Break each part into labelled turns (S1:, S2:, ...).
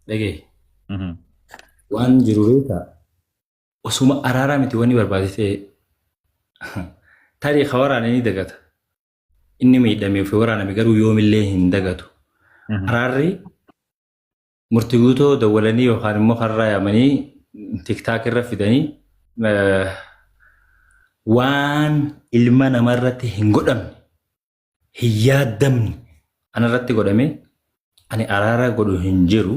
S1: Dhagaye. Waan jiru beektaa? Osuma araaraa miti wanni barbaade ta'e tarii ka waraane ni dagata. Inni miidhamee fi waraaname garuu yoomillee hin dagatu. Araarri murtii guutoo dawwalanii yookaan immoo karraa yaamanii tiktaak irra fidanii waan ilma namarratti hin godhamne hin yaaddamne anarratti godhame ani araara godhu hin jiru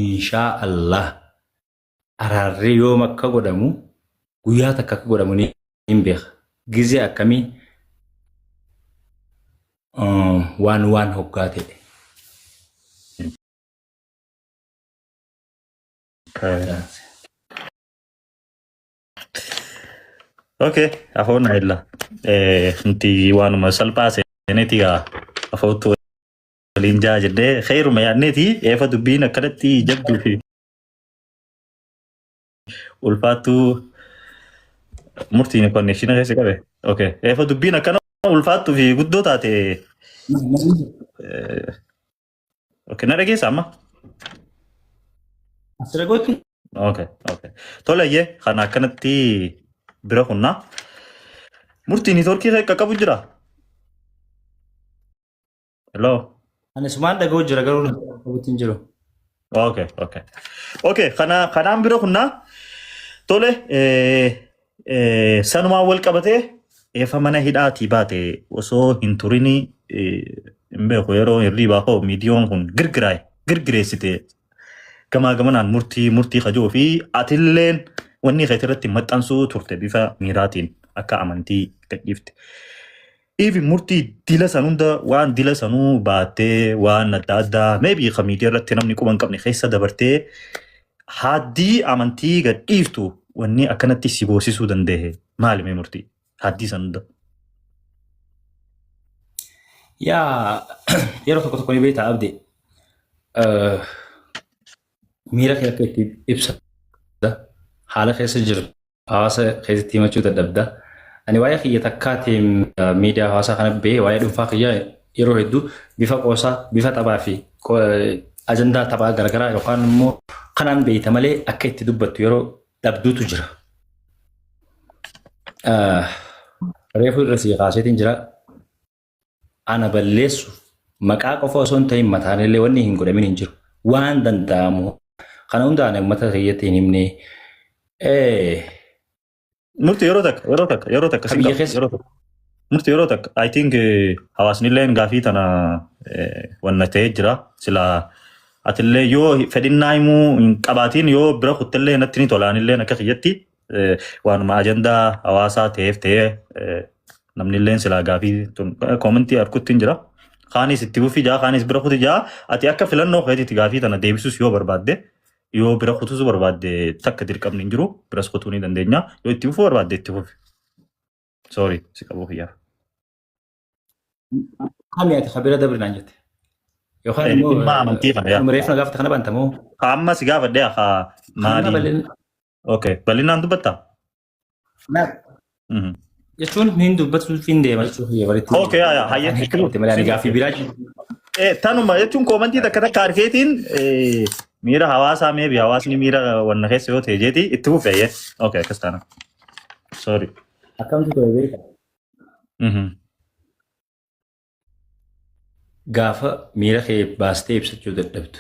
S1: inshaa Allah araarri yoom akka godhamu guyyaa takka akka godhamu ni hin beeka gizee akkamii waan waan hoggaa ta'e.
S2: Okay, afoon illa. Nuti waanuma salphaa seeneeti gaa afoottu waliin jaa jennee xeeruma yaadneeti eefa dubbiin akkanatti jabduu fi ulfaattuu murtiin konnekshinii keessa qabe. Okay, eefa dubbiin akkana ulfaattuu fi guddoo taate. Okay, na dhageessa amma?
S1: Asirra gootti?
S2: Okay. Tole iyyee kana akkanatti bira kunnaa. Murtii niitoorkii kee qaqqabu jira? Hello.
S1: Ani sumaan dhaga'u jira garuu na qabutti hin jiru.
S2: Okay. Okay, kana kanaan bira kunnaa. Tole sanumaan wal qabatee eefa mana hidhaatii baate osoo hin turini hin beeku yeroo hirriibaa koo miidiyoon kun girgiraay girgireessite gamaa gamanaan murtii murtii kajoo fi atilleen wanni keetii irratti maxxansuu turte bifa miiraatiin akka amantii gadhiifte. Even murtii dila san hunda waan dila sanuu baattee waan adda addaa maybe kan miidiyaa irratti namni quba hin qabne keessa dabartee haddii amantii gad dhiiftu wanni akkanatti si boosisuu danda'e maali mee murtii haddii san hunda.
S1: Yaa yeroo tokko tokko ni beektaa abdi. Miira kee akka itti ibsa haala keessa jiru hawaasa keessatti himachuu dadhabda. Ani waa'ee kiyya takkaatiin miidiyaa hawaasaa kana ba'ee waa'ee dhuunfaa kiyyaa yeroo hedduu bifa qoosaa, bifa taphaa fi ajandaa taphaa garaagaraa yookaan immoo kanaan beeyta malee akka itti dubbattu yeroo dhabduutu jira. Reefu irra sii kaaseetiin jira. Ana balleessuuf maqaa qofa osoo hin ta'in mataan illee wanni hin godhamin hin jiru. Waan danda'amu kana hunda ani uummata kiyyatti hin himne.
S2: Murti yeroo takka yeroo takka yeroo takka sin
S1: Biyya
S2: qaba
S1: keessa
S2: yeroo takka. Murti yeroo takka I think hawaasni illee gaafii tana wanna ta'ee jira sila atillee yoo fedhinnaa himuu hin qabaatiin yoo bira kuttellee natti ni tola anillee akka kiyyatti waanuma ajandaa hawaasaa ta'eef ta'ee namni illeen silaa gaafii tun koomentii harkutti hin jira. Kaanis itti fufii jaa kaanis bira kuti jaa ati akka filannoo keetiitti gaafii tana deebisuus yoo barbaadde yoo bira kutuus barbaadde takka dirqamni hin jiru biras kutuu ni dandeenya yoo itti fufuu barbaadde itti fufi. Sorry si qabuu kiyyaaf.
S1: Kami ati kabira dabri naan jette. Yookaan immoo
S2: Dhimma amantii kana yaa.
S1: reefu na gaafate kana banta moo?
S2: Amma si gaafadhe haa
S1: Kanuma
S2: maaliin?
S1: bal'ina.
S2: Okay bal'inaan dubbattaa?
S1: Jechuun hin dubbatu hin deema jechuun kiyya walitti.
S2: Okay yaa yaa hayyee
S1: Afaan hiikkate malee ani gaaffii biraa jiru.
S2: Tanuma jechuun koomantii takka takka argeetiin miira hawaasaa maybe hawaasni miira wanna keessa yoo ta'e jeeti itti fufe hayyee. Okay akkas taana. Sorry.
S1: Akkamtu ture beekaa? Gaafa miira kee baastee ibsachuu dadhabdu.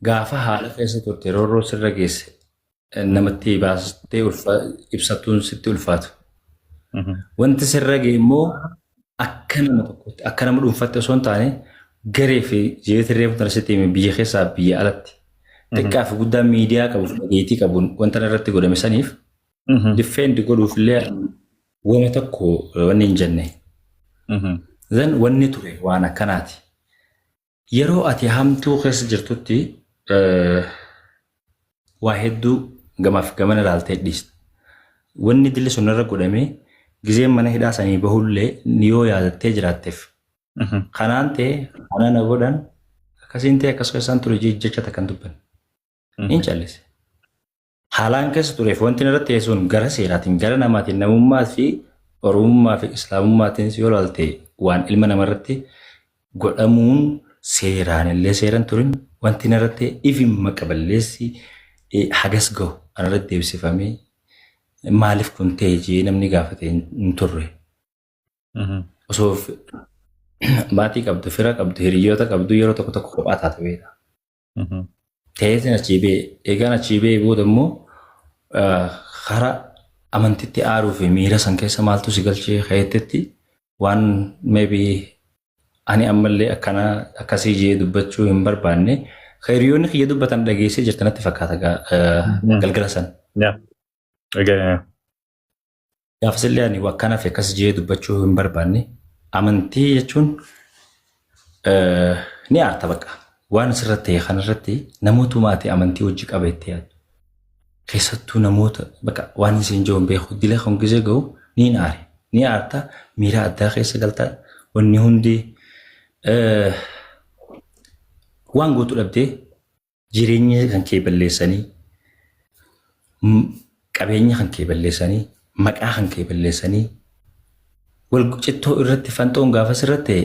S1: Gaafa haala keessa turte roorroo sirra geesse namatti baastee ibsatuun sitti ulfaatu. Wanti sirra ga'e immoo akka nama tokkotti akka nama dhuunfaatti osoo hin taane garee fi jireetti reefu tana sitti hime biyya keessaa biyya alatti xiqqaa fi guddaa miidiyaa qabu fi dhageettii qabuun wanta irratti godhame saniif defend godhuuf illee wama tokko wanni hin jenne. Then wanni ture waan akkanaati. Yeroo ati hamtuu keessa jirtutti waa hedduu gamaaf gamana ilaaltee dhiista. Wanni dilli sun irra godhamee gizeen mana hidhaa sanii bahullee yoo yaadattee jiraatteef kanaan ta'e kana na godhan akkasiin ta'e akkas keessaan ture jecha takka hin dubbanne. Hin callise. Haalaan keessa tureef wanti irratti ta'e sun gara seeraatiin gara namaatiin namummaa fi oromummaa fi islaamummaatiin yoo ilaalte waan ilma namarratti godhamuun Seeraan illee seeran turin wanti narratti ifin maqa balleessi hagas gahu anarratti deebisifamee maaliif kun ta'e jee namni gaafate hin turre. Osoo maatii qabdu, fira qabdu, hiriyoota qabdu yeroo tokko tokko kophaa taate beekta. Ta'eetiin achii ba'e. Eegaan achii ba'e booda immoo karaa amantitti aaruu fi miira san keessa maaltu si galchee ka'eetti waan maybe ani ammallee akkana akkasii jee dubbachuu hin barbaanne, hiriyoonni kiyya dubbatan dhageessee jirta natti fakkaata galgala san. Gaafasillee ani akkana fi akkas jee dubbachuu hin barbaanne. Amantii jechuun ni aarta bakka. Waan asirratti ta'e kanarratti namootuma ati amantii hojii qaba itti yaaddu. Keessattuu namoota bakka waan isin jiru hin beeku dila kan gisee gahu ni aare. Ni aarta, miira addaa keessa galta, wanni hundi waan gootu dhabdee, jireenya kan kee balleessanii, qabeenya kan kee balleessanii, maqaa kan kee balleessanii, wal cittoo irratti fanxoon gaafas irratti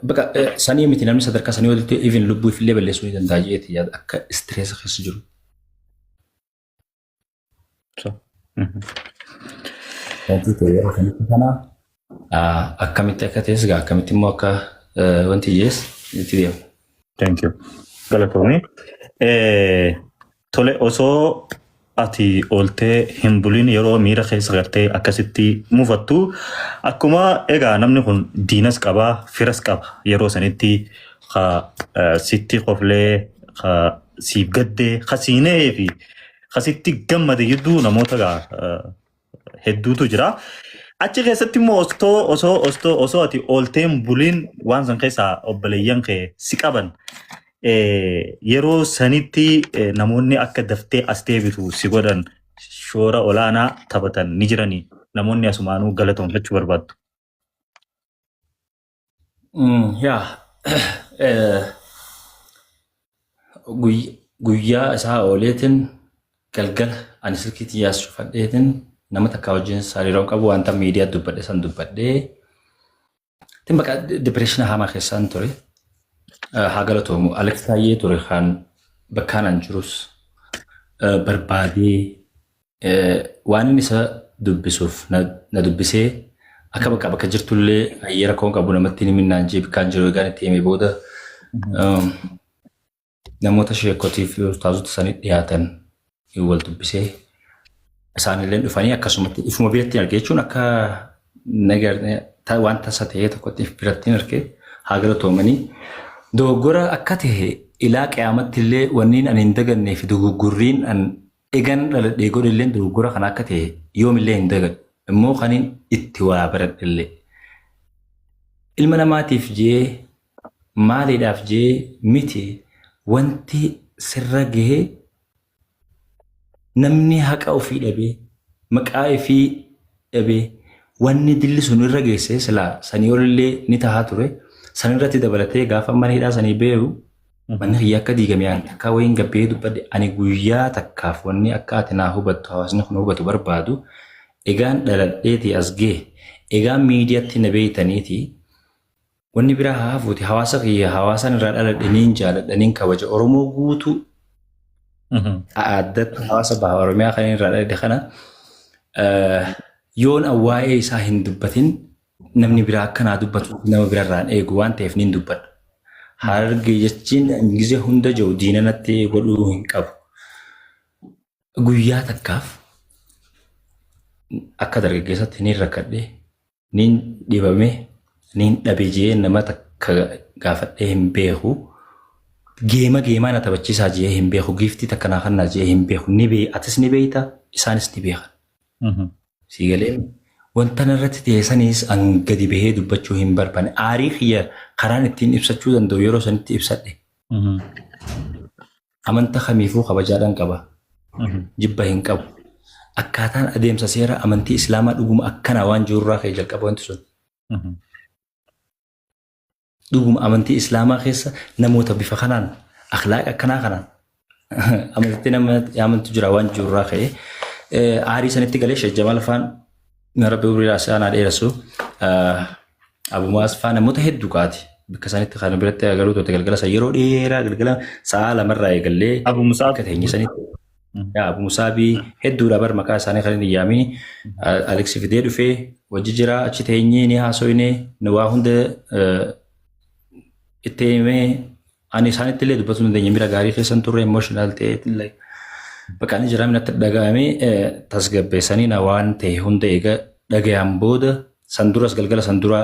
S1: bakka sanii miti, namni sadarkaa sanii olitti even lubbuu ifillee balleessuu ni danda'a jeeti yaada akka stress keessa jiru. Wanti ta'e yeroo kanatti kana akkamitti akka ta'es gaa akkamitti immoo akka wanti jees itti deema.
S2: Thank you. Galatoomii. Tole, osoo ati ooltee hin bulin yeroo miira keessa gartee akkasitti mufattu, akkuma egaa namni kun diinas qaba, firas qaba, yeroo sanitti ka sitti qoflee, ka siif gaddee, ka siinee fi ka sitti gammade gidduu namoota gaa hedduutu jira. Achi keessatti immoo osoo osoo osoo osoo ati ooltee hin bulin waan san keessaa obboleeyyan kee si qaban, yeroo sanitti namoonni akka daftee as deebitu si godhan, shoora olaanaa taphatan ni jiranii, namoonni asumaanuu galatoonfachuu barbaaddu.
S1: Yaa, guyyaa isaa ooleetiin galgala ani silkii xiyyaas cufadheetiin nama takka wajjin hariiroo qabu wanta miidiyaa dubbadhe san dubbadhee tin bakka depression hamaa keessaan ture. Haa galatoomu, Alex Taayyee ture kan bakkaan an jirus barbaadee waan inni isa dubbisuuf na dubbisee akka bakka jirtullee hayyee rakkoon qabu namatti ni minnaan jee bakkaan jiru egaan itti himee booda namoota sheekotii fi ustaazota sanii dhiyaatan wal dubbisee isaanillee dhufanii akkasumatti ifuma biratti arge jechuun akka waan tasa ta'ee tokkotti if biratti arge. Haa galatoomanii. Dogoggora akka ta'e ilaa qiyaamatti illee wanniin ani hin dagannee fi dogoggorriin an egan dhaladhee godhe illee dogoggora kana akka ta'e yoomillee hin dagadhu. Immoo kaniin itti waa baradhe illee. Ilma namaatiif jee maaliidhaaf jee miti, wanti sirra gahee namni haqa ofii dhabee, maqaa ofii dhabee, wanni dilli sun irra geesse silaa sanii olillee ni tahaa ture. San irratti dabalatee gaafa mana hidhaa sanii beeru manni kiyya akka diigame ani takkaa wayiin gabbee dubbadhe. Ani guyyaa takkaaf wanni akka ati naa hubattu, hawaasni kun hubatu barbaadu, egaan dhaladheetii as ga'e, egaan miidiyaatti na beeytaniiti, wanni biraa haa hafuuti, hawaasa kiyya, hawaasaan irraa dhaladhe niin jaaladha, niin kabaja. Oromoo guutuu, addatti hawaasa baha Oromiyaa kan irraa dhaladhe kana yoon an waa'ee isaa hin dubbatin namni biraa akka naa dubbatu nama birarraan eegu waan ta'eef niin dubbadha. Harargee jechiin gizee hunda jiru diina natti godhuu hin qabu. Guyyaa takkaaf akka dargaggeessatti niin rakkadhe, niin dhibame, niin dhabe jee nama takka gaafadhee hin beeku. Geema geemaa na taphachiisaa jee hin beeku. Giiftii takka naa kannaa jee hin beeku. Ni bee atis ni beeyta, isaanis ni beekan. Sii galee wanta narratti ta'e saniis an gadi bahee dubbachuu hin barbaanne. Aarii kiyya karaan ittiin ibsachuu danda'u yeroo sanitti ibsadhe. Amanta kamiifuu kabajaadhaan qaba. Jibba hin qabu. Akkaataan adeemsa seera amantii Islaamaa dhuguma akkanaa waan jirurraa ka'e jalqaba wanti sun. Dhuguma amantii Islaamaa keessa namoota bifa kanaan, akhlaaqa akkanaa kanaan amantii nama amantu jira waan jirurraa ka'e. Aarii sanitti galee Sheekh Jamaal faan, Rabbi umrii isaa naa dheeressu, Abumaas faa, namoota hedduu kaati. Bakka sanitti kan biratti agaruu turte galgala san yeroo dheeraa galgala sa'a lamarraa eegallee
S2: Abu Musaab.
S1: bakka teenye sanitti. Yaa Abu Musaabii hedduudha bar maqaa isaanii kan hin yaamini. Alex fidee dhufee wajji jira achi teenyee ni haasoyne nu waa hunda itti himee ani isaanitti illee dubbatuu hin dandeenye miira gaarii keessan turre emotional ta'ee bakka ani jira natti dhaga'amee tasgabbeessanii na waan ta'e hunda eega dhagayaan booda san duras galgala san dura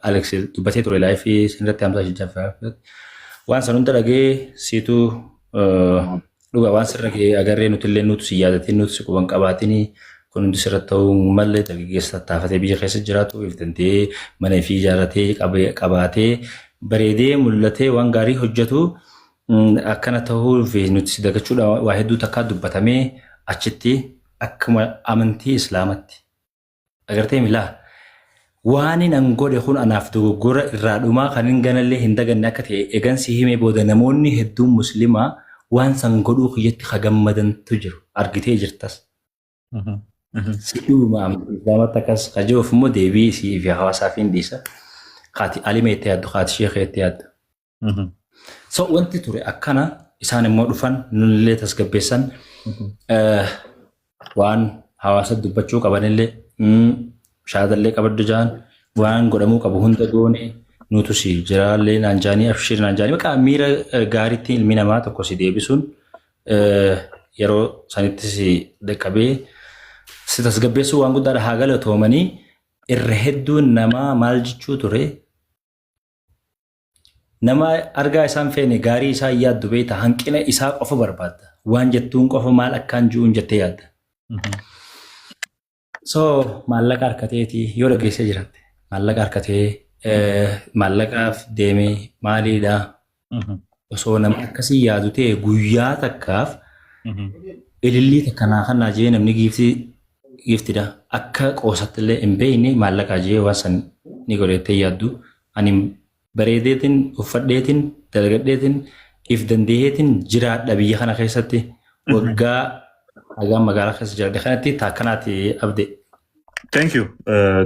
S1: Alex dubbatee ture live sinirratti hamsaa shijjafaa waan san hunda dhagee siitu dhugaa waan sirra ga'e agarree nuti illee nuti si yaadatin nuti si quban qabaatinii kun hundi sirra ta'uu hin malle dargaggeessa tattaafatee biyya keessa jiraatu if danda'ee mana ifii ijaarratee qabaatee bareedee mul'atee waan gaarii hojjetu akkana ta'uu fi nuti si dagachuudha waa hedduu takkaa dubbatamee achitti akkuma amantii islaamatti agartee milaa waan an godhe kun anaaf dogoggora irraa dhumaa kan hin ganallee hin daganne akka ta'e egan si himee booda namoonni hedduun muslimaa waan san godhuu kiyyatti ka gammadantu jiru argitee jirtas. Si dhuguma amantii islaamatti akkas kajeeluuf immoo deebii sii fi hawaasaaf hin dhiisa. Kaati alima itti yaaddu kaati sheekee itti yaaddu. So wanti ture akkana isaan immoo dhufan nullee tasgabbeessan waan hawaasa dubbachuu qabanillee shaadallee qabaddu jaan waan godhamuu qabu hunda goone nutu si jiraallee naan jaanii abshiir naan jaanii maqaa miira gaariitti ilmi namaa tokko si deebisuun yeroo sanitti si dhaqqabee si tasgabbeessuu waan guddaadha haa galatoomanii irra hedduun namaa maal jechuu ture nama argaa isaan feene gaarii isaa yaaddu beekta hanqina isaa qofa barbaadda waan jettuun qofa maal akkaan ji'uun jettee yaadda. So maallaqa harkateeti yoo dhageessee jiraatte maallaqa harkatee maallaqaaf deemee maaliidha osoo nama akkasii yaadu ta'e guyyaa takkaaf ilillii takka naa kannaa jee namni giiftii giiftidha akka qoosatti illee hin beekne maallaqaa jee waan san ni godhettee yaaddu ani bareedeetiin uffadheetiin dalagadheetiin if dandeeheetiin jiraadha biyya kana keessatti waggaa hagaan magaalaa keessa jiraadhe kanatti taakkanaati abde.
S2: Thank you.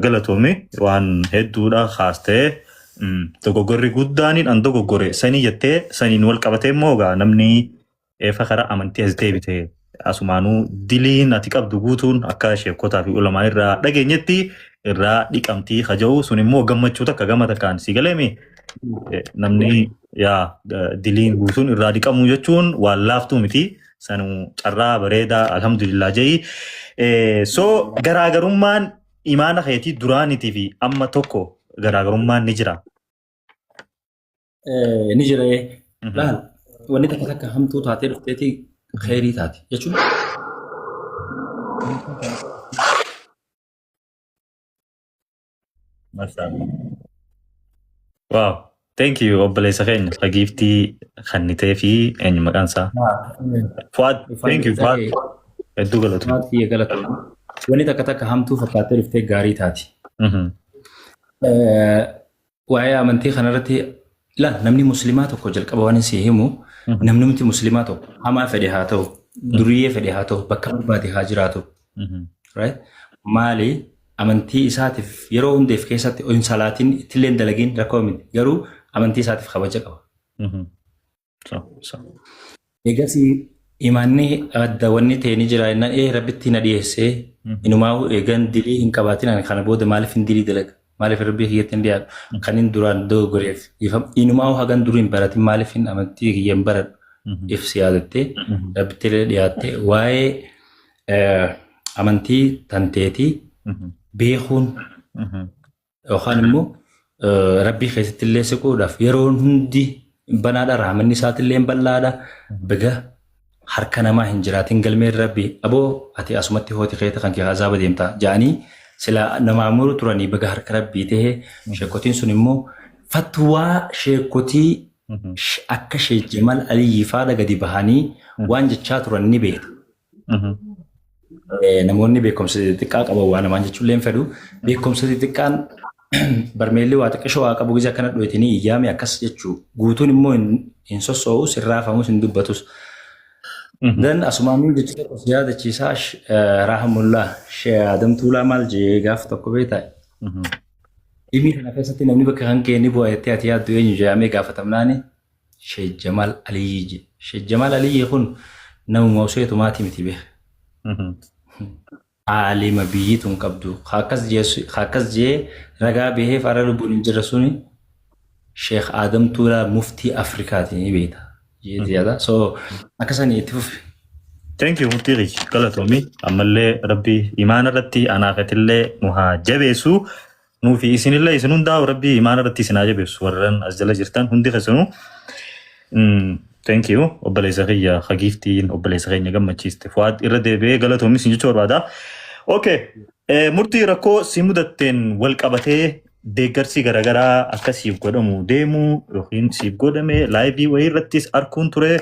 S2: Galatoomi waan hedduudha kaastee dogoggorri guddaaniin an dogoggore sanii jettee saniin wal qabatee immoo egaa namni eefa karaa amantii as deebite asumaanuu diliin ati qabdu guutuun akka sheekotaa fi ulamaa irraa dhageenyetti irraa dhiqamtii haja'u sun immoo gammachuu takka gama takkaan si galeemi namni yaa diliin guutuun irraa dhiqamuu jechuun waan laaftuu miti sanuu carraa bareedaa alhamdulillah je'i. So garaagarummaan imaana keetii duraaniitii fi amma tokko garaagarummaan ni jira.
S1: Ni jira. Laal wanni takka takka hamtuu taatee dhufteeti kheyrii taati jechuun.
S2: Mashallah. Wow. Thank you obboleessa keenya fagiiftii kannitee fi eenyu maqaan isaa? Fuad. Thank you Fuad. Hedduu galatu.
S1: Maatii galatu. Wanni takka takka hamtuu fakkaattee dhuftee gaarii taati. Waa'ee amantii kanarratti laal namni musliimaa tokko jalqaba waan si himu namnumti musliimaa tokko hamaa fedhe haa ta'u duriyyee fedhe haa ta'u bakka barbaade haa jiraatu. Right? Maali amantii isaatiif yeroo hundeef keessatti hin salaatiin ittillee hin dalagin rakkoo miti garuu amantii isaatiif kabaja qaba.
S2: So, so.
S1: Egas imaanni adda wanni ta'e ni jira jennaan ee rabbitti na dhiyeessee inumaa eegan dilii hin qabaatin ani kana booda maaliif hin dilii dalaga maaliif rabbii kiyyatti hin dhiyaadhu kan hin duraan dogoggoreef inumaa hagan durii hin baratin maaliif hin amantii kiyya hin baradhu if si yaadattee rabbitti illee dhiyaattee waa'ee amantii tanteetii beekuun yookaan immoo rabbii keessatti illee siquudhaaf yeroon hundi banaadha raamanni isaatillee bal'aadha baga harka namaa hin jiraatin galmeen rabbii aboo ati asumatti hooti keeta kan kee azaaba deemta ja'anii sila namaa muru turanii baga harka rabbii ta'e sheekotiin sun immoo fatwaa sheekotii akka Sheek Jamal Aliyyi faadha gadi bahanii waan jechaa turan ni beektu. Namoonni beekumsa xixiqqaa qaban waa namaan jechuun hin fedhu. Beekumsa xixiqqaan barmeelli waa xiqqishoo waa qabu gisee akkana dhoytanii iyyaame akkas jechuu guutuun immoo hin sossoo'us hin raafamus hin dubbatus. Dan asumaan jechi tokko si yaadachiisaa Rahamullaa Shee Adam Tuulaa maal jee gaaf tokko beektaa? Dhimmi kana keessatti namni bakka kan kee ni bu'a jettee ati yaaddu eenyu jedhamee gaafatamnaani Sheek Jamaal Aliyyii jedhe. Sheek Jamaal Aliyyii kun namuma osoo tumaatii miti beeka. Aalima biyyi tun qabdu. Ka akkas jee ragaa baheef har'a lubbuun hin jirre suni Sheek Aadam Tuulaa, muftii Afrikaati, ni beekta. Jeeti yaada. So akkasanii itti fufi.
S2: Thank you, murtii kiyya, galatoomii. Ammallee Rabbi imaana irratti anaafetillee nu haa jabeessu, nuufi isinillee, isin hundaa'u Rabbi imaana irratti isin haa jabeessu, warran as jala jirtan hundi keessanuu. Thank you, obboleessa kiyya hagiiftiin obboleessa keenya gammachiiste. Fuwaad, irra deebi'ee galatoomii isin jechuu barbaada. Okay. Murtii, rakkoo si mudatteen wal qabatee deeggarsi garaagaraa akka siif godhamu deemu yookiin siif godhame live wayii irrattis arguun ture.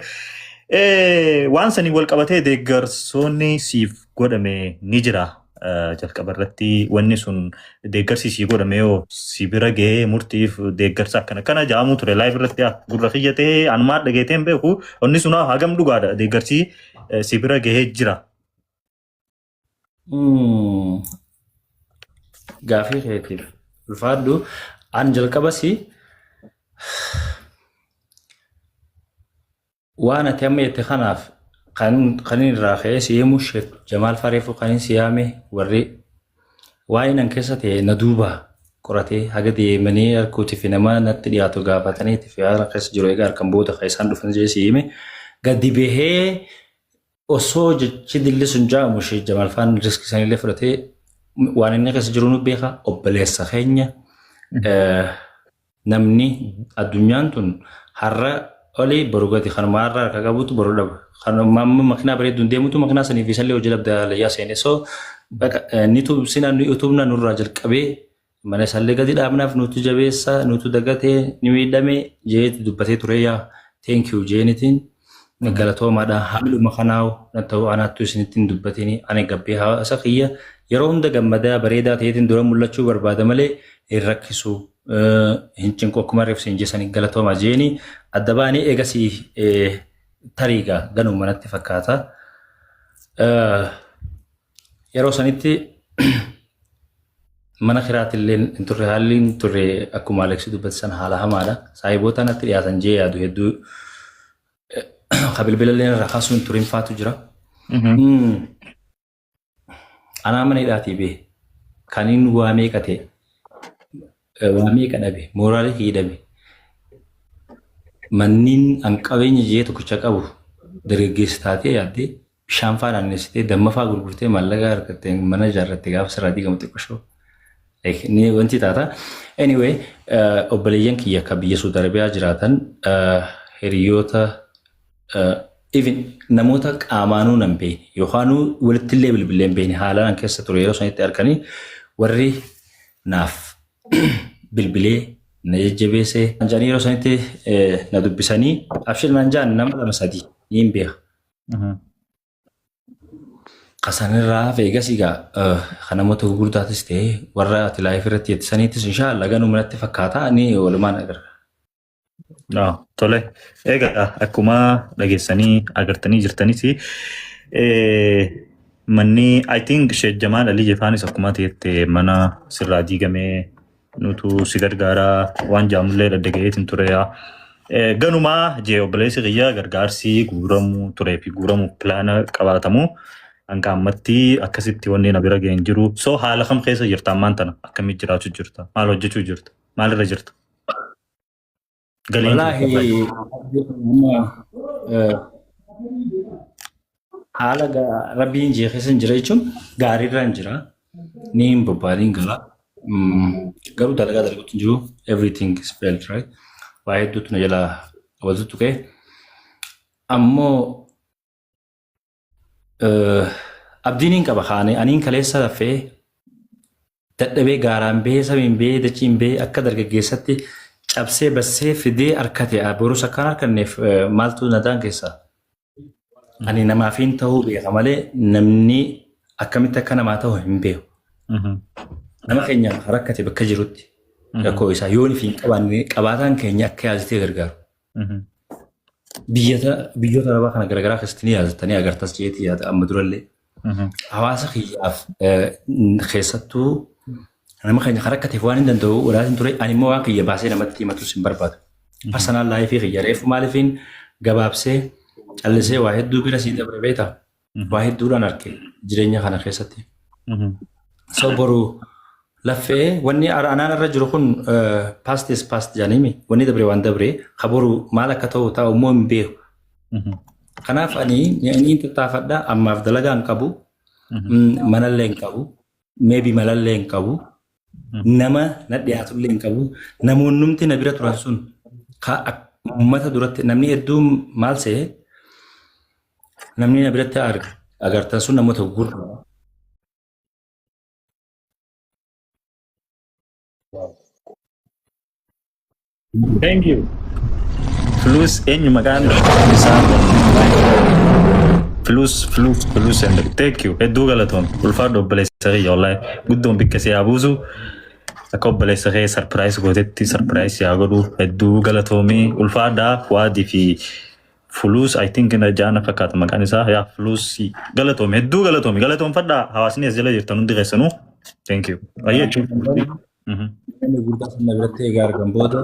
S2: Waan sanii wal qabatee deeggarsoonni siif godhame ni jira. Jalqaba irratti wanni sun deeggarsi sii godhame yoo si bira gahee, murtiif deeggarsa akkana kana ja'amuu ture live irratti gurra kiyya ta'ee anumaa dhageetee hin beeku. Wanni sun hagam dhugaadha, deeggarsi si bira gahee jira?
S1: Gaafii keetiif ulfaadhu. An jalqabas waan ati amma jette kanaaf kan inni irraa ka'ee si himu, Sheek Jamaal Fareefuu kan inni si yaame, warri waa'ee nan keessa ta'e na duuba qoratee haga deemanii harkuutii fi nama natti dhiyaatu gaafatanii fi haala keessa jiru egaa harkan booda kan isaan dhufan jee si hime. Gadi bahee osoo jechi dilli sun jaamu, Sheek Jamaal Faan risk sanillee fudhatee waan inni keessa jiru nu beeka, obboleessa keenya. Namni addunyaan tun har'a olii boru gadi, kanuma har'a harka qabutu boru dhaba. Kanuma amma makinaa bareedduun deemutu makinaa sanii fi isallee hojii dhabda layyaa seene. So ni tubsina, ni utubna, nurraa jalqabee mana isaallee gadi dhaabnaaf, nutu jabeessa, nutu dagatee ni miidhame jeeti dubbatee ture. Yaa, thank you jeenitiin galatoomaadha. Haaluma kanaa na ta'u anaattu isinitti hin dubbatini. Ani gabbee hawaasa kiyya yeroo hunda gammadaa bareedaa ta'eetiin dura mul'achuu barbaada malee hin rakkisu, hin cinqu. Akkuma reefsi hin jeessanii galatooma jeeni adda baanii eegasii tariigaa ganuma natti fakkaata. Yeroo sanitti mana kiraatillee hin turre, haalli hin turre akkuma Aleksi dubbate sana haala hamaadha. Saahiboota natti dhiyaatan jee yaadu hedduu ka bilbilallee irraa kaasuun hin turin faatu jira. Anaa mana hidhaatii bee kan inni waa meeqa ta'e, waa meeqa dhabe, mooraalii kiyya dhabe, manniin an qabeenya jee tokkicha qabu dargaggeessa taatee yaaddee bishaan faa naannessitee, damma faa gurgurtee, maallaqa argattee mana ijaarratte gaafa sirraa diigamu xiqqoshoo ni wanti taata. Anyway, obboleeyyan kiyya akka biyya Saudi Arabiyaa jiraatan, hiriyoota, even namoota qaamaanuu nan beekne yookaanuu walitti illee bilbilee hin beekne, haala nan keessa ture yeroo sanitti arganii warri naaf bilbilee na jajjabeessee jedhanii yeroo sanitti na dubbisanii abshir naan jaan nama lama sadii ni hin beeka. Kasanirraa hafe egas egaa kan namoota gurguddaatis ta'e warra ati live irratti jettisaniitis inshaallah ganuma natti fakkaata, ni walumaan agarra.
S2: Tole. Egaa akkuma dhageessanii agartanii jirtanis, manni, I think, Sheekh Jamaal Ali Jefaanis akkuma ta'etti mana sirraa diigamee nutu si gargaaraa waan jaamullee dhadhagayeetiin ture. Ganumaa jee obboleessi kiyya gargaarsi guuramuu turee fi guuramuuf plan qabaatamu hanga ammatti akkasitti wanni na bira ga'een jiru. So haala kam keessa jirta ammaan tana? Akkamitti jiraachuu jirta? Maal hojjechuu jirta? Maalirra jirta? Galiin
S1: Wallaahi amma haala rabbiin jee keessa hin jira jechuun gaariirra hin jira. Ni hin bobbaadiin gala. Garuu dalagaa dalaguutti hin jiru. Everything is failed, right? Waa hedduutu na jalaa walitti tuqee. Ammoo abdiin hin qaba kaane aniin kaleessa lafee dadhabee gaaraan bahee, samiin bahee, dachiin bahee, akka dargaggeessatti cabsee bassee fidee harkate, borus akkaan harkanneef maaltu na daangeessa? Ani namaafiin ta'uu beeka malee namni akkamitti akka namaa ta'u hin beeku. Nama keenya rakkate bakka jirutti rakkoo isaa yoon fi hin qabaanne qabaataan keenya akka yaazitee gargaaru. Biyyoota arabaa kana garaagaraa keessatti ni yaazatanii agartas jeetii yaada amma durallee. Hawaasa kiyyaaf, keessattuu Nama keenya kan rakkateef waan hin danda'u walaatiin ture, ani immoo waan kiyya baasee namatti himatus hin barbaadu. Personal life kiyya reefu maaliifiin gabaabsee callisee waa hedduu bira sii dabre beekta. Waa hedduudhaan arge jireenya kana keessatti. So boru laffee wanni anaan irra jiru kun past is past jedhaniimi, wanni dabre waan dabre, ka boru maal akka ta'u ta'u immoo hin beeku. Kanaaf ani ni tattaafadha. Ammaaf dalagaa hin qabu, manallee hin qabu, maybe malallee hin qabu, nama na dhiyaatullee hin qabu. Namoonnumti na bira turan sun ka uummata duratti namni hedduun maal se'e, namni na biratti agartan sun namoota gurguddaa.
S2: Thank you. Flus eenyu maqaan isaa? Flus, Flus, Flus and thank you. Hedduu galatoom. Ulfaadhu obboleessa kiyya, wallahi. Guddoon bikka si haa buusu. Akka obboleessa kee surprise gootetti surprise si haa godhu. Hedduu galatoomii, ulfaadhaa. Fu'aadii fi Flus, I think na jaana fakkaata maqaan isaa. Yaa Flus, galatoomi, hedduu galatoomi, galatoomfadhaa, hawaasni as jala jirtan hundi keessanuu. Thank you. Ayyee.
S1: Namni guddaa sana biratti egaa argan booda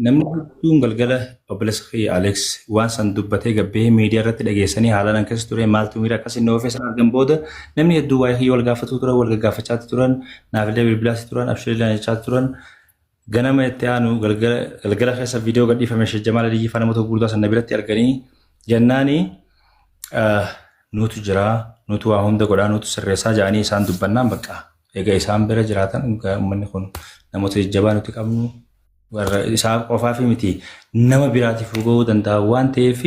S1: namni hedduun galgala obboleessa kiyya Alex waan san dubbatee gabbee miidiyaa irratti dhageessanii haala nan keessa ture, maaltu miira akkasii na oofee san argan booda namni hedduu waa'ee kiyya wal gaafatuu turan, wal gaggaafachaa turan, naafillee bilbilaas turan, abshirillee jechaa turan. Ganama itti aanu galgala keessa viidiyoo gadhiifame Sheekh Jamaal Aliyyi faa namoota gurguddaa sana biratti arganii jennaani, nuutu jira, nuutu waa hunda godhaa, nuutu sirreessaa jedhanii isaan dubbannaan, bakka egaa isaan bira jiraatan uummanni kun namoota jajjabaa nuti qabnu warra isaa qofaa fi miti, nama biraatiif gahuu danda'a waan ta'eef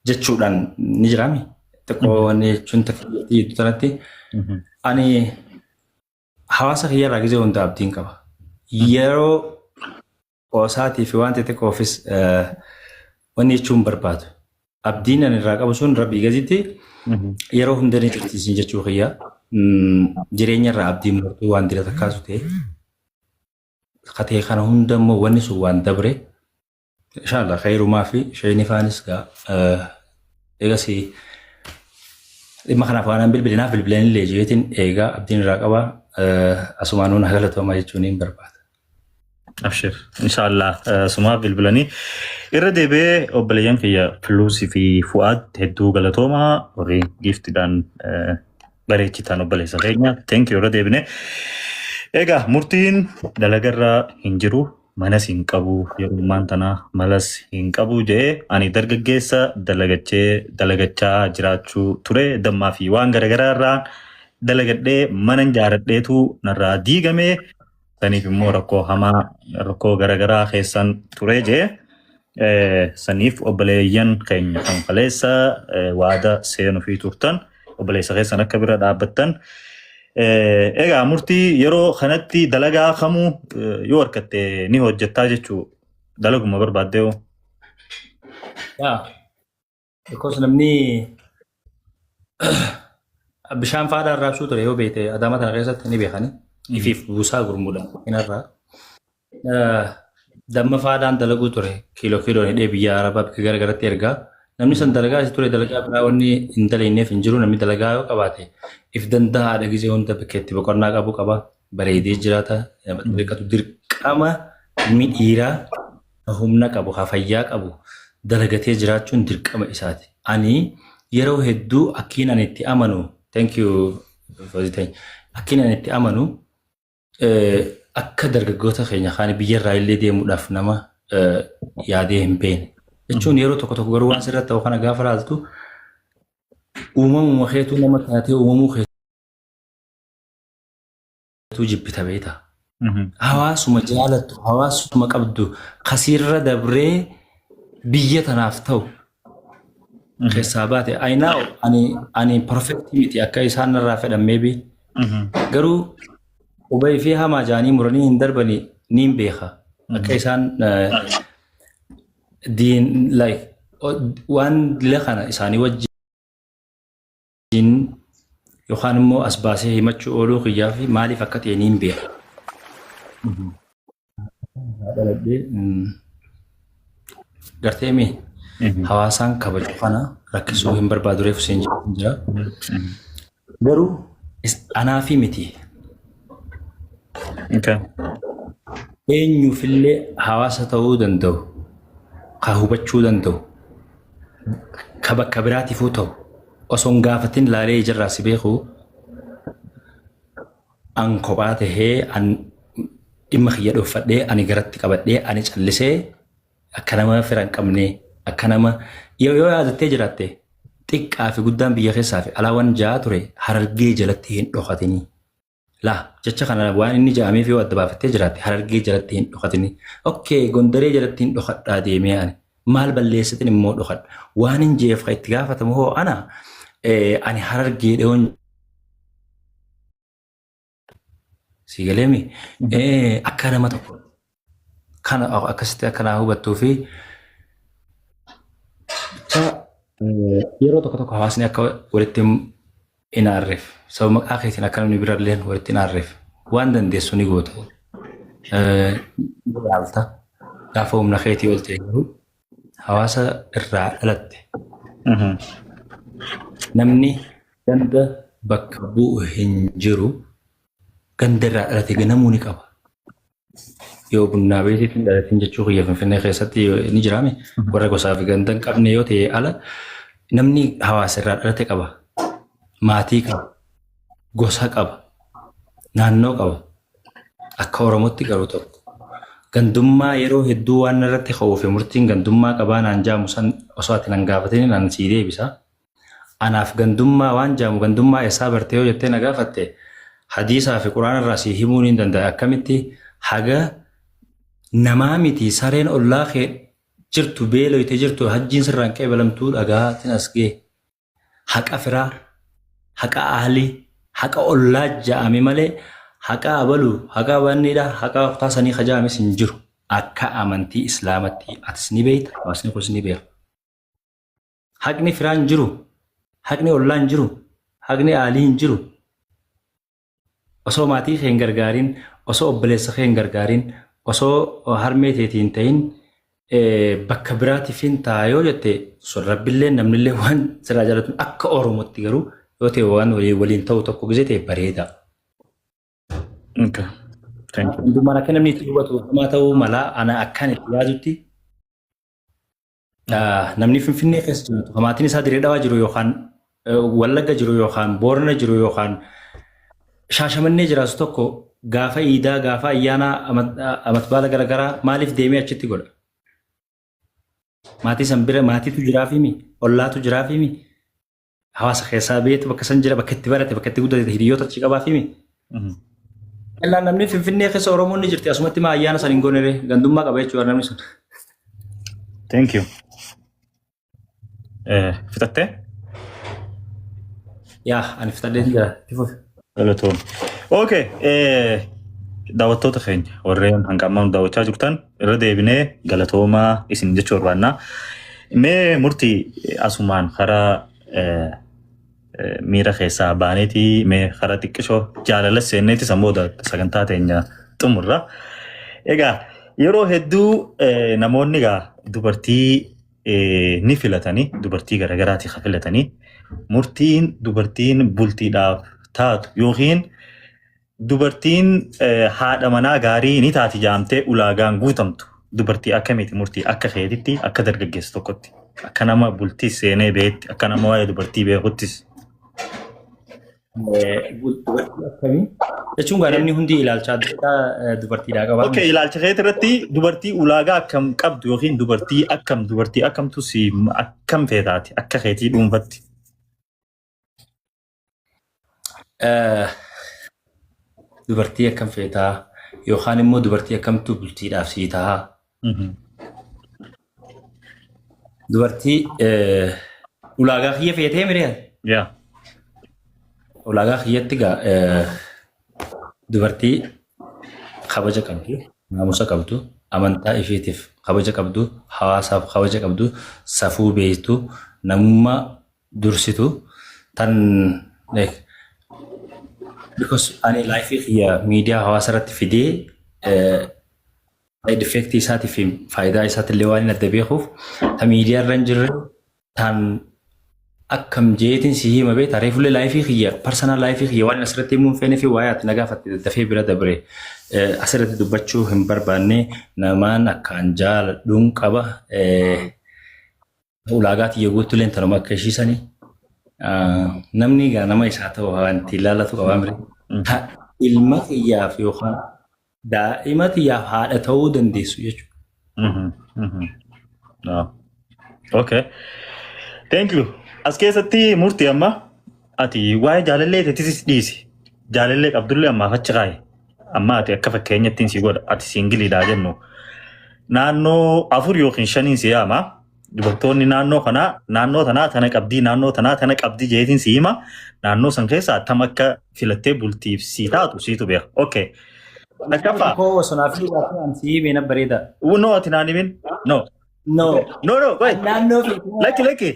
S1: jechuudhaan ni jiraami. Xiqqoo wanni jechuun takka jidduu tanatti ani hawaasa kiyyarraa gizee hunda abdiin qaba. Yeroo qoosaatii fi waan xixiqqoofis wanni jechuun barbaadu. Abdiin ani irraa qabu sun rabbii gaditti yeroo hunda ni jirti jechuu kiyya. Jireenya irraa abdiin murtuu waan dira takkaasu ta'e. Katee kana hunda immoo wanni sun waan dabre. Inshallah khayrumaa fi shayni faanis gaa eegasii dhimma kanaaf waan bilbilinaaf bilbilanillee jeetiin eegaa abdiin irraa qaba, asumaanuu na galatoomaa jechuun hin barbaada.
S2: Abshir. Inshallah sumaaf bilbilanii irra deebi'ee. Obboleeyyan kiyya Filuusii fi Fu'aad, hedduu galatoomaa, warri giiftiidhaan bareechitaan obboleessa keenya. Thank you irra deebine. Egaa murtiin dalagarra hin jiru, manas hin qabu, yeroo ammaan tana malas hin qabu jedhee, ani dargaggeessa dalagachee dalagachaa jiraachuu ture, dammaa fi waan garaagaraa irraa dalagadhee mana ijaaradheetu narraa diigame, saniif immoo rakkoo hamaa, rakkoo garaagaraa keessan ture jee. Saniif obboleeyyan keenya kan kaleessa waada seenuu fi turtan obboleessa keessan akka bira dhaabbattan. Egaa murtii yeroo kanatti dalagaa kamuu yoo harkatte ni hojjettaa jechuu, dalaguma barbaaddee hoo?
S1: Yaa, because namni bishaan faadhaa raabsuu ture yoo beekte, Adaama tana keessatti ni beekani. Ifiif buusaa gurmuudhaan inarraa. Damma faadhaan dalaguu ture, kiiloo kiiloon hidhee biyya Arabaa bakka gara garatti ergaa. Namni san dalagaa isa ture, dalagaa biraa wanni hin dalayneef hin jiru. Namni dalagaa yoo qabaate if danda'aadha, gizee hunda bakka itti boqonnaa qabu qaba. Bareedee jiraata. Namatti beekatu dirqama ilmi dhiiraa humna qabu, ha fayyaa qabu dalagatee jiraachuun dirqama isaati. Ani yeroo hedduu akkiin ani itti amanu, thank you Fozitany, akkiin ani itti amanu akka dargaggoota keenya kaan biyyarraa illee deemuudhaaf nama yaadee hin beekne. Jechuun yeroo tokko tokko garuu waan sirratti ta'u kana gaafa laaltu, uumamuma keetuu nama taatee uumamuu keetuu jibbita beekta. Hawaasuma jaalattu, hawaasuma qabdu kasiirra dabree biyya tanaaf ta'u keessaa baate. I know ani perfect miti akka isaan narraa fedhan maybe. Garuu qubee fi hamaa jaanii muranii hin darbanii niin beeka. Akka isaan diin like waan dila kana isaanii wajjin yookaan immoo as baasee himachuu ooluu kiyyaa fi maaliif akka ta'e niin beeka. Dhaladhee gartee mi hawaasaan kabaju kana rakkisuu hin barbaadu, reefu seen jira. Garuu anaafi miti.
S2: Okay.
S1: Eenyuufillee hawaasa ta'uu danda'u, ka hubachuu danda'u, ka bakka biraatiifuu ta'u osoo hin gaafatin laalee ijarraa si beeku an kophaa tahee an dhimma kiyya dhooffadhee ani garatti qabadhee ani callisee akka nama fira hin qabne akka nama yoo yaadattee jiraatte xiqqaa fi guddaan biyya keessaa fi alaa waan ja'a ture Harargee jalatti hin dhokatinii. Laa jecha kana waan inni ja'ameef yoo adda baafattee jiraatte Harargee jalatti hin dhokatinii. Okay, Gondaree jalatti hin dhokadhaa deemee ani. Maal balleessitin immoo dhokadha. Waan hin jeef kan itti gaafatamu hoo ana ani Harargee dheewoon si galeemi akka nama tokko kana akkasitti akka naa hubattuu fi yeroo tokko tokko hawaasni akka walitti hin aarreef sababa maqaa keetiin akka namni birallee walitti hin aarreef waan dandeessu ni goota. Ni yaalta. Gaafa humna keetii ol ta'e garuu hawaasa irraa dhalatte namni ganda bakka bu'u hin jiru ganda irraa dhalate ganamuu ni qaba. Yoo bunnaa beetiitti hin dhalatin jechuu kiyya Finfinnee keessatti ni jiraame warra gosaa fi ganda hin qabne yoo ta'e ala namni hawaasa irraa dhalate qaba. Maatii qaba. Gosa qaba. Naannoo qaba. Akka Oromootti garuu tokko. Gandummaa yeroo hedduu waan irratti ka'uu fi murtiin gandummaa qabaa naan jaamu san osoo ati nan gaafatin naan sii deebisa. Anaaf gandummaa waan jaamu gandummaa eessaa barte yoo jettee na gaafatte hadiisaa fi quraana irraa sii himuu niin danda'a. Akkamitti haga namaa miti sareen ollaa kee jirtu beeloyte jirtu hajjiin sirraan qeebalamtuu dhagaatiin as ga'e. Haqa firaa, haqa ahlii, haqa ollaa ja'ame malee haqa abalu, haqa abanniidha, haqa kutaa sanii ka ja'ames hin jiru. Akka amantii Islaamatti atis ni beekta, hawaasni kunis ni beeka. Haqni firaa hin jiru, haqni ollaa hin jiru, haqni aalii hin jiru. Osoo maatii kee hin gargaarin, osoo obboleessa kee hin gargaarin, osoo harmee teetii hin ta'in bakka biraatiif hin ta'a yoo jette sun rabbillee namnillee waan sirraa jaalatu akka Oromootti garuu yoo ta'e waan waliin ta'u tokko gisee ta'e bareeda.
S2: Okay. Thank you.
S1: Hundumaan akka namni itti hubatu hamaa ta'uu mala ana akkaan itti yaadutti Namni Finfinnee keessa jiraatu kan maatiin isaa Dirree Dhawaa jiru yookaan Wallagga jiru yookaan Boorana jiru yookaan Shaashamannee jiraatu tokko gaafa iidaa gaafa ayyaana amat baala garaagaraa maaliif deemee achitti godha? Maatii san bira maatiitu jiraafimi ollaatu jiraafimi hawaasa keessaa beetu bakka san jira bakka itti barate bakka itti guddate hiriyoota achi qabaafimi. Illaan namni Finfinnee keessa Oromoon ni jirti asumatti maa ayyaana san hin goone ree gandummaa qaba jechuudha namni sun.
S2: Thank you. Fixattee?
S1: Yaa ani fixadheen jira. Itti fufi.
S2: Galatoom. Okay. Daawwattoota keenya warreen hanga ammaa nu daawwachaa jirtan irra deebinee galatoomaa isin jechuu barbaanna. Mee murtii asumaan karaa miira keessaa baaneeti mee karaa xiqqishoo jaalala seenneeti san booda sagantaa teenya xumurra. Egaa yeroo hedduu namoonni egaa dubartii ni filatanii dubartii garagaraati ka filatanii murtiin dubartiin bultiidhaaf taatu yookiin dubartiin haadha manaa gaarii ni taati jaamtee ulaagaan guutamtu dubartii akkamiiti murtii akka keetitti akka dargaggeessa tokkotti akka nama bultii seenee beetti akka nama waa'ee dubartii beekuttis.
S1: Dubartii akkamii? Jechuun gaa namni hundi ilaalcha adda addaa dubartiidhaa qaba.
S2: Okay, ilaalcha keetii irratti dubartii ulaagaa akkam qabdu yookiin dubartii akkam dubartii akkamtu si akkam feetaati akka keetii dhuunfatti.
S1: Dubartii akkam feetaa yookaan immoo dubartii akkamtu bultiidhaaf sii tahaa. Dubartii ulaagaa kiyya feetee miree?
S2: Yaa.
S1: Ulaagaa kiyyatti gaa dubartii kabaja qabdu, naamusa qabdu, amantaa isheetiif kabaja qabdu, hawaasaaf kabaja qabdu, safuu beektu, namummaa dursitu tan like because ani life kiyya miidiyaa hawaasa irratti fidee side effect isaatii fi faayidaa isaatti illee waan hin adda beekuuf ta miidiyaa irra hin jirre tan Akkam jeetiin si hima beektaa? Reefullee life kiyya, personal life kiyya waan asirratti himuu hin feene fi waa'ee ati na gaafatte daddafee bira dabre asirratti dubbachuu hin barbaanne. Namaan akkaan jaaladhuun qaba. Ulaagaa tiyya guutuuleen tanuma akka ishiisanii. Namni egaa nama isaa ta'u wanti ilaalatu qabaa mire. Ilma kiyyaaf yookaan daa'ima kiyyaaf haadha ta'uu dandeessu jechuudha.
S2: Okay. Thank you. As keessatti murtii amma ati waa'ee jaalallee teetisis dhiisi. Jaalallee qabdullee ammaaf achi kaa'i. Amma ati akka fakkeenyattiin si godha. Ati singleiidhaa jennu. Naannoo afur yookiin shaniin si yaama. Dubartoonni naannoo kanaa, naannoo tanaa tana qabdii, naannoo tanaa tana qabdii jeetiin si hima. Naannoo san keessaa tam akka filattee bultiif si taatu siitu beeka. Okay. Takkaffaa.
S1: Koo osoo naaf himuu an si himee na bareeda.
S2: No, ati naan himin. No.
S1: No.
S2: No, no, wait.
S1: Naannoo fi
S2: Lakki, lakki.